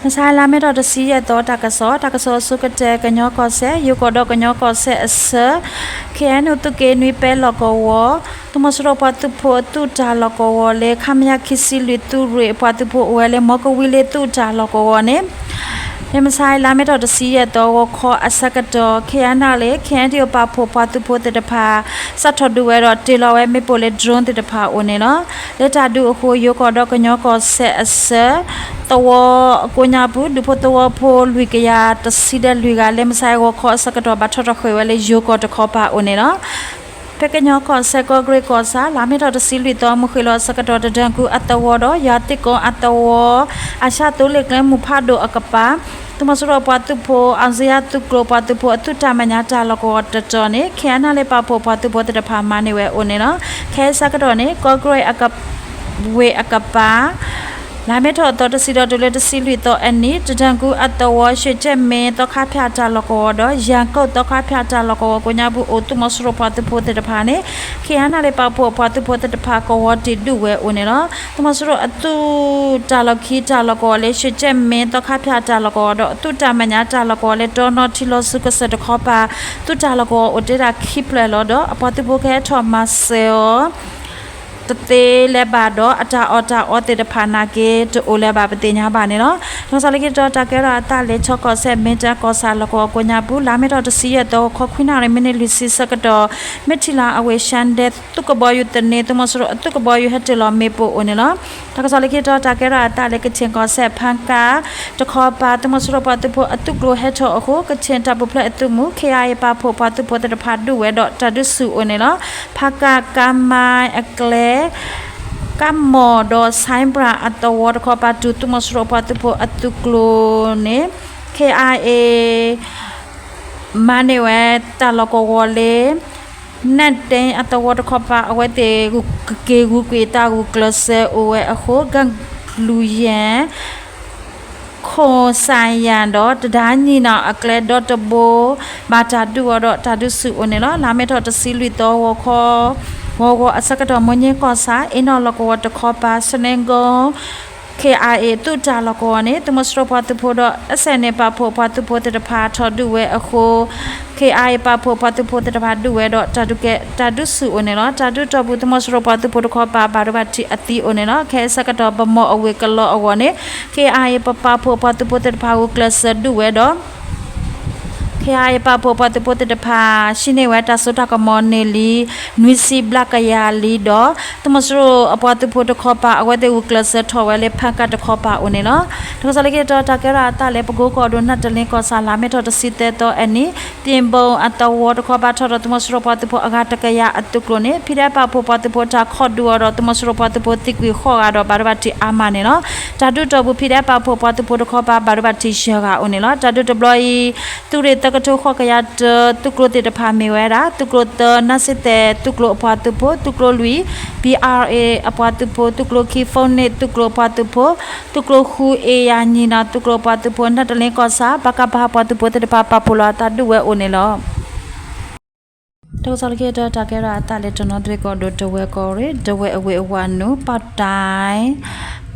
မုၢ်ဆါလါမ့ၤထီၣ်တဆံယဲၢ်သီ တၢ်ကစီၣ်, တၢ်ကစီၣ်အဆိကတၢၢ် ကညီကီၢ်စဲၣ်, ယိၤကီၢ်ဒီးကညီကီၢ်စဲၣ်အဆၢ, ခ့ၣ်အဲၣ်ယူၣ် သုးက့နွံပဲလီၢ်ကဝီၤ, သုးမီၤစိရိၤပှၤသုးဖိအသုးတၢ်လီၢ်ကဝီၤလၢ ခမရ ခံဆံလွံၢ် သုးရ့ၣ်အပှၤသုးဖိအိၣ်ဝဲလၢ မီကဝံၤလ့သုးတၢ်လီၢ်ကဝီၤန့ၣ် လၢမုၢ်ဆါလါမ့ၤထီၣ်တဆံယဲၢ်သီ ဂီၤခီအဆၢကတီၢ် ခ့ၣ်အဲၣ်ယူၣ်လ့ ခ့ၣ်အဲၣ်ယူၣ်ပာ်ဖှိၣ်ပှၤသုးဖိသ့ၣ်တဖၣ် စးထီၣ်ဒုးဝဲဒီးတ့ၢ်လီၤဝဲမ့ၣ်ပိၢ်လၢ drone သ့ၣ်တဖၣ်အအိၣ်န့ၣ်လီၤ. လၢတၢ်ဒုးအဃိ ယိၤကီၢ်ဒီးကညီကီၢ်စဲၣ်အဆၢ သဝီအကိးညါပူၤ ဒူဖိသဝီဖိလွံၢ်ကယၤတဆံဒီးလွံၢ်ဂၤ လၢမုၢ်ဆါဂီၤခီအဆၢကတီၢ် ဘၣ်ထီၣ်ထီၣ်ဃ့ၢ်ဝဲလၢယိၤကီၢ်တခီပၤအိၣ်န့ၣ်လီၤ. ဖဲကညီကီၢ်စဲၣ် ကီၢ်ကရ့ၣ်ကီၢ်ဆၣ် လါမ့ၤထီၣ်တဆံလွံၢ်သီ မုၢ်ဃ့ၢ်လီၤအဆၢကတီၢ် တဒၢၣ်ကူအသဝီဒီး ယၤသံကိအသဝီ အၣ်ရှါသိလ့ၣ်ကျဲမုၢ်ဖးဒိၣ်အကပၤ သုးမီၤစိရိၤပှၤသုးဖိ အောင်ဇေယျ သုးကျိၤပှၤသုးဖိ အသုးတၢ်မဲာ်ညါတၢ်လီၢ်ကဝီၤတတီၤန့ၣ် ခ့ၣ်အဲၣ်ယူၣ်လ့ပာ်ဖှိၣ်ပှၤသုးဖိသ့ၣ်တဖၣ်မၤန့ၢ်ဝဲအိၣ်န့ၣ်လီၤ. ခဲအံၤဆၢကတီၢ်န့ၣ် ကီၢ်ကရ့ၣ်အက ဝ့ၢ်အကပၤ လါမ့ၤထီၣ်အသီတဆံဒီးတုၤလၢတဆံလွံၢ်သီအနံၤ တဒၢၣ်ကူအသဝီ ရွှ့ၣ်ကၠဲၣ်မ့ၣ် သီခါဖၠၣ်တၢ်လီၢ်ကဝီၤဒီး ယၤကိၣ် သီခါဖၠၣ်တၢ်လီၢ်ကဝီၤကိးညါပူၤ အိၣ်သုးမီၤစိရိၤပှၤသုးဖိသ့ၣ်တဖၣ်န့ၣ် ခ့ၣ်အဲၣ်ယူၣ်လ့ပာ်ဖှိၣ်ပှၤသုးဖိသ့ၣ်တဖၣ်ကဝီၤတ့ၢ်ဒုးဝဲအိၣ်န့ၣ်လီၤ. သုးမီၤစိရိၤအသုးတၢ်လီၢ်ခံတၢ်လီၢ်ကဝီၤလၢ ရွှ့ၣ်ကၠဲၣ်မ့ၣ် သီခါဖၠၣ်တၢ်လီၢ်ကဝီၤဒီး အသုးတၢ်မဲာ်ညါတၢ်လီၢ်ကဝီၤလၢ တီနီထံလီၤဆူကစၢၢ်တခီပၤ သုးတၢ်လီၢ်ကဝီၤအိၣ်တ့ၢ်ဒၣ်ခံဖျၢၣ်လီၤဒီး အပှၤသုးဖိကဟဲထီၣ်မၤစၢၤအီၤ တသ့လၢၤဘၣ်ဒီး အတၢ်အီၣ်တၢ်အီသ့ၣ်တဖၣ်နာ်က့ တအိၣ်လၢၤဘၣ်ပသ့ၣ်ညါဘၣ်န့ၣ်လီၤ. တၢ်ကစီၣ်လၢခံတတီၤ တၢ်ကဲထီၣ်အသးလၢ ခၠ့ၣ်ကီၢ်စဲၣ် မ့ၢ်တၢ်ကီၢ်ဆၣ်လီၢ်ကဝီၤကိးညါပူၤ လါမ့ၤထီၣ်တဆံယဲၢ်သီ ဂီၤခီခွံနၣ်ရံၣ် မံးနံးလွံၢ်ဆံဆၢကတီၢ် မ့ၢ်ထံၣ်လီၤအဝ့ၢ် ရှၣ်ဒဲ သုးကဘီယူၤသန့ သုးမီၤစိရိၤအသုးကဘီယူၤဟဲတ့ၢ်လီၤမ့ၣ်ပိၢ်အိၣ်န့ၣ်လီၤ. တၢ်ကစီၣ်လၢခံတတီၤ တၢ်ကဲထီၣ်အသးလၢ ကချင်ကီၢ်စဲၣ် ဖားကန့် တခီပၤ သုးမီၤစိရိၤပှၤသုးဖိအသုးကျိၤဟဲထီၣ်အဃိ ကချင်တၢ်ပူၤဖျဲးအသုးမုၢ် ခ့ၣ်အဲၣ်ယူၣ် ပာ်ဖှိၣ်ပှၤသုးဖိသ့ၣ်တဖၣ်ဒုးဝဲဒီး တၢ်ဒုးဆူၣ်အိၣ်န့ၣ်လီၤ. ဖားကန့် ကါမါအကျဲ ကါမီၢ်ဒီး ဆိုင်းဘြၣ်အသဝီတခီပၤ တုၤသုးမီၤစိရိၤပှၤသုးဖိအသုးကျိၤန့ၣ် ခ့ၣ်အဲၣ်ယူၣ် မၤန့ၢ်ဝဲတၢ်လီၢ်ကဝီၤလၢ နၢ်တ့အသဝီတခီပၤ အဝဲသ့ၣ်ကက့ၤဂုာ်ကွံာ်တၢ်ဂုာ်ကျဲးစၢးအိၣ်ဝဲအဃိ ကၣ်လူၤယဲၣ် ခိၣ်စၣ်ယၣ်ဒီး တဒါနံၣ်နီၣ်အကျဲဒီတဘိ ဘၣ်တၢ်ဒုးအီၤဒီး တၢ်ဒုးဆူၣ်အိၣ်န့ၣ်လီၤ. လါမ့ၤထီၣ်တဆံလွံၢ်သီ ဂီၤခီ ဂီၤဂီၤအဆၢကတီၢ် မိၢ်ည့ကီၢ်ဆၣ် အ့နီၣ်လီၢ်ကဝီၤတခီပၤ စနဲၣ်ကိ ခ့ၣ်အဲၣ်ယူၣ် သုးတၢ်လီၢ်ကဝီၤန့ၣ် သုးမီၤစိရိၤပှၤသုးဖိဒီး အဆဲၣ်န့ၣ် ပာ်ဖှိၣ်ပှၤသုးဖိသ့ၣ်တဖၣ်ထီၣ်ဒုးဝဲအဃိ ခ့ၣ်အဲၣ်ယူၣ် ပာ်ဖှိၣ်ပှၤသုးဖိသ့ၣ်တဖၣ်ဒုးဝဲဒီး တၢ်ဒုးကဲ တၢ်ဒုးဆူၣ်အိၣ်န့ၣ်လီၤ. တၢ်ဒုးတီၢ်ပူၤ သုးမီၤစိရိၤပှၤသုးဖိတခီပၤ ဘၣ်ဒိဘၣ်ထံးအသံအိၣ်န့ၣ်လီၤ. ခဲအံၤဆၢကတီၢ် ဗန်းမော်အဝ့ၢ်ကလီအဂီၢ်န့ၣ် ခ့ၣ်အဲၣ်ယူၣ် ပပာ်ဖှိၣ်ပှၤသုးဖိသ့ၣ်တဖၣ်ဂုာ်ကျဲးစၢးဒုးဝဲဒီး ခ့ၣ်အဲၣ်ယူၣ် ပာ်ဖှိၣ်ပှၤသုးဖိသ့ၣ်တဖၣ် ဟံးန့ၢ်ဝဲတၢ်စိတၢ်ကမီၤန့ၢ်လံ နွံဆံဘျဲၣ်ကယၤလံဒီး သုးမီၤစိရိၤအပှၤသုးဖိတခီပၤ အဝဲသ့ၣ်ဂုာ်ကျဲးစၢးထီၣ်ဝဲလၢ ဖားကန့် တခီပၤအိၣ်န့ၣ်လီၤ. တၢ်ကစီၣ်လၢခံတတီၤ တၢ်ကဲထီၣ်အသးလၢ ပဲခူးကီၢ်ဒိၣ် နၢ်တလ့ကီၢ်ဆၣ် လါမ့ၤထီၣ်တဆံသၢသီအနံၤ သ့ၣ်ဘိအသဝီတခီပၤ ထီၣ်ဒီးသုးမီၤစိရိၤပှၤသုးဖိအဂၤတကယၤအသုးကျိၤန့ၣ် ဖံးဒဲးပာ်ဖှိၣ်ပှၤသုးဖိ တၢ်ခီၣ်ဒုးအီၤဒီး သုးမီၤစိရိၤပှၤသုးဖိသံကွံာ်ဃိးဂၤဒီး ဘၣ်ဒိဘၣ်ထံးအါမးန့ၣ်လီၤ. တၢ်ဒုးတီၢ်ပူၤ ဖံးဒဲးပာ်ဖှိၣ်ပှၤသုးဖိတခီပၤ ဘၣ်ဒိဘၣ်ထံးယဲၢ်ဂၤအိၣ်န့ၣ်လီၤ. တၢ်ဒုးတဘျီအံၤ သုးရ့ၣ်သၢကထိဃိးကယၤတၢ သုးကျိၤသ့ၣ်တဖၣ်မ့ၢ်ဝဲဒၣ် သုးကျိၤသၢ နၢ်စ့သဲး သုးကျိၤအပှၤသုးဖိ, သုးကျိၤလွံၢ် ဘံၣ်အါရ့ၣ် အပှၤသုးဖိ, သုးကျိၤခံ ဖီနိၣ် သုးကျိၤအပှၤသုးဖိ, သုးကျိၤဃု အ့ၣ်ယၤနံၣ်နီၣ် သုးကျိၤအပှၤသုးဖိ, နၢ်တလ့ကီၢ်ဆၣ် ပကဖ အပှၤသုးဖိသ့ၣ်တဖၣ် ပာ်ဖှိၣ်လီၤအသးဒုးဝဲအိၣ်န့ၣ်လီၤ. တၢ်ကစီၣ်လၢခံတတီၤ တၢ်ကဲထီၣ်အသးလၢ တနီသရ့ၣ်ကီၢ်ဒိၣ် တဝဲကီၢ်ရ့ၣ် တဝဲအဝ့ၢ်အဝၤနုာ် ပီၣ်တဲ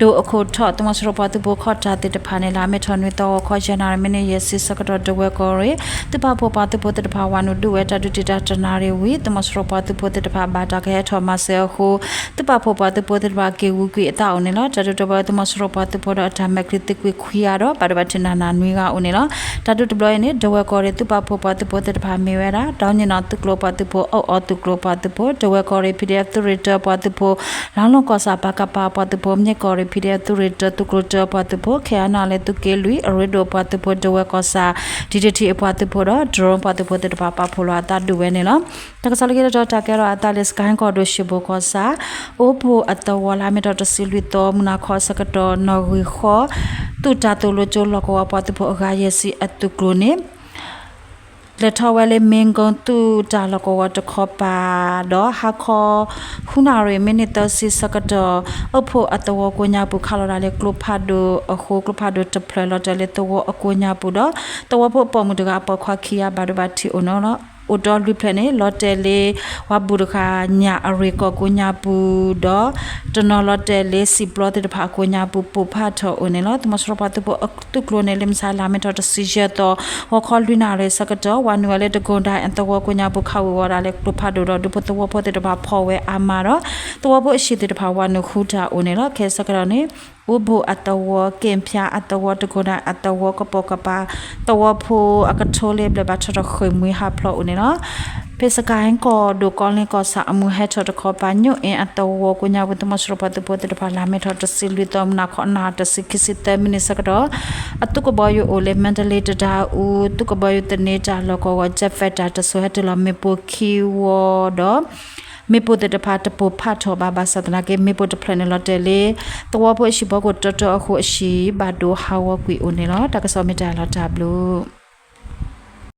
ဒိၣ်အခိၣ်ထီၣ် သုးမီၤစိရိၤပှၤသုးဖိခီၣ်တၢ်သ့ၣ်တဖၣ်န့ၣ် လါမ့ၤထီၣ်နွံသီ ဂီၤခီ ယဲၢ်နၣ်ရံၣ် မံးနံးယဲၢ်ဆံဆၢကတီၢ် တဝဲကီၢ်ရ့ၣ် သုးပာ်ဖှိၣ်ပှၤသုးဖိသ့ၣ်တဖၣ် ဝၤနုာ်ဒုးဝဲတၢ်ဒုးတံၢ်တၢ်တနၣ်ရံၣ်ဝံၤ သုးမီၤစိရိၤပှၤသုးဖိသ့ၣ်တဖၣ် ဘၣ်တၢ်ကဟဲထီၣ်မၤစၢၤအဃိ သုးပာ်ဖှိၣ်ပှၤသုးဖိသ့ၣ်တဖၣ် က့ၤဂုာ်ကွံာ်အသးအိၣ်န့ၣ်လီၤ. တၢ်ဒုးတဘျီ သုးမီၤစိရိၤပှၤသုးဖိဒီးအတၢ်မဲာ်ချံသံကွံာ်ခွံဂၤဒီး ဘၣ်ဒိဘၣ်ထံးနးနးနွံဂၤအိၣ်န့ၣ်လီၤ. တၢ်ဒုးတဘျီအံၤန့ၣ် တဝဲကီၢ်ရ့ၣ် သုးပာ်ဖှိၣ်ပှၤသုးဖိသ့ၣ်တဖၣ်မ့ၢ်ဝဲဒၣ် ဒီနံၣ်နီၣ် သုးကျိၤပှၤသုးဖိ, အီၣ်အီသုးကျိၤပှၤသုးဖိ, တဝဲကီၢ်ရ့ၣ် ဖံးဒဲး သုးရ့ၣ်တၢပှၤသုးဖိ, လါလူၢ်ကီၢ်ဆၣ် ပကဖ ပှၤသုးဖိ, မၠ့ၣ်ကီၢ်ရ့ၣ် ဖံးဒဲး သုးရ့ၣ်တၢ သုးကျိၤတၢပှၤသုးဖိ, ခဲအံၤနၣ်လၢသုးက့လွံၢ် အရ့ဒိၣ်ပှၤသုးဖိ, တဝဲကီၢ်ဆၣ် ဒံးတထံးအပှၤသုးဖိဒီး တရူၣ်ပှၤသုးဖိသ့ၣ်တဖၣ် ပာ်ဖှိၣ်လီၤအသးဒုးဝဲန့ၣ်လီၤ. တၢ်ကစီၣ်လၢခံတတီၤ တၢ်ကဲထီၣ်အသးလၢ စကဲၣ်ကီၢ်ဒိၣ် ၡ့ဘိၣ်ကီၢ်ဆၣ် အိၣ်ဖှိၣ်အသဝီ လါမ့ၤထီၣ်တဆံလွံၢ်သီ မုၢ်နၤခီအဆၢကတီၢ် နီၣ်ဂံၢ်ဃီ သုးတၢ်သိၣ်လိကၠိလီၢ်ကဝီၤပှၤသုးဖိအဂၤယဲၢ်ဆံအသုးကျိၤန့ၣ် လဲၤထီၣ်ဝဲလၢ မ့ၣ်ကိၣ် သုးတၢ်လီၢ်ကဝီၤတခီပၤဒီး ဟါခီ ဃုနၣ်ရံၣ် မံးနံးသၢဆံဆၢကတီၢ် အိၣ်ဖှိၣ်အသဝီကိးညါပူၤ ခးလီၤဒၣ်လၢကျိဖးဒိၣ်အဃိ ကျိဖးဒိၣ်တဖျၢၣ်လီၤတဲာ်လၢသဝီအကိးညါပူၤဒီး သဝီဖိအပိာ်မုၣ်တဂၤအပိာ်ခွါခံဂၤ ဘၣ်ဒိဘၣ်ထံးအိၣ်န့ၣ်လီၤ. အိၣ်တီလွံၢ်ဖျၢၣ်န့ၣ် လီၤတဲာ်လၢ ဝၤဘူးတဂၤညၣ်အရ့ၣ်ကီၢ်ကိးညါပူၤဒီး တနီၤလီၤတဲာ်လၢစံၣ်ပျီသ့ၣ်တဖၣ်အကိးညါပူၤ ပိၢ်ဖးထီၣ်အိၣ်န့ၣ်လီၤ. သုးမီၤစိရိၤပှၤသုးဖိအသုးကျိၤန့ၣ် လၢမုၢ်ဆါလါမ့ၤထီၣ်တဆံယဲၢ်သီ ဂီၤခီလွံၢ်နၣ်ရံၣ်ဆၢကတီၢ် ဝၤနုာ်ဝဲလၢတကိၢ်ဒၣ်အသဝီကိးညါပူၤ ခးဝံၤဝီၤဒၣ်လၢကျိဖးဒိၣ်ဒီး ဒူဖိသဝီဖိသ့ၣ်တဖၣ်ဖီၣ်ဝဲအါမးဒီး သဝီဖိအဟံၣ်သ့ၣ်တဖၣ်ဝၤနုာ်ဃုတၢ်အိၣ်န့ၣ်လီၤ. ခဲအံၤဆၢကတီၢ်န့ၣ် အိၣ်ဘိၣ်အသဝီ က့ၣ်ဖၠါအသဝီ တကိၢ်ဒၣ်အသဝီ ကပိာ်ကပၤ သဝီဖိအကထိလၢဘျဲၣ်ဘၣ်ထီၣ်ထီၣ်ဃ့ၢ်မှံဟးဖျိးအိၣ်န့ၣ်လီၤ. ဖဲစကဲၣ်ကီၢ်ဒိၣ်ကီၢ်လ့ကီၢ်ဆၣ်အမုၢ်ဟဲထီၣ်တခီပၤ ညိၣ်အ့အသဝီကိးညါပူၤ သုးမီၤစိရိၤပှၤသုးဖိသ့ၣ်တဖၣ် လါမ့ၤထီၣ်တဆံလွံၢ်သီ မုၢ်နၤခီနၣ်ရံၣ်တဆံခံဆံသၢမံးနံးဆၢကတီၢ် အသုးကဘီယူၤအိၣ်လၢ မါတလ့တဒါအူ သုးကဘီယူၤသန့တၢ်လီၢ်ကဝီၤ jet fighter တစိၤဟဲတ့ၢ်လီၤမ့ၣ်ပိၢ်ခံဝီဒီး မ့ၣ်ပိၢ်သ့ၣ်တဖၣ်တပိၢ်ဖးထီၣ်ဘၣ် ဘၣ်ဆၣ်သနာ်က့ မ့ၣ်ပိၢ်တဖျၢၣ်န့ၣ်လီၤတဲာ်လၢ သဝီဖိအဟံၣ်ဖီခိၣ်တီတီအဃိ အဟံၣ်ဘၣ်ဒိဟးဂီၤကွံာ်အိၣ်န့ၣ်လီၤ. တၢ်ကစီၣ်မ့ၢ်တၢ်လီၤတၢ်ဘျုး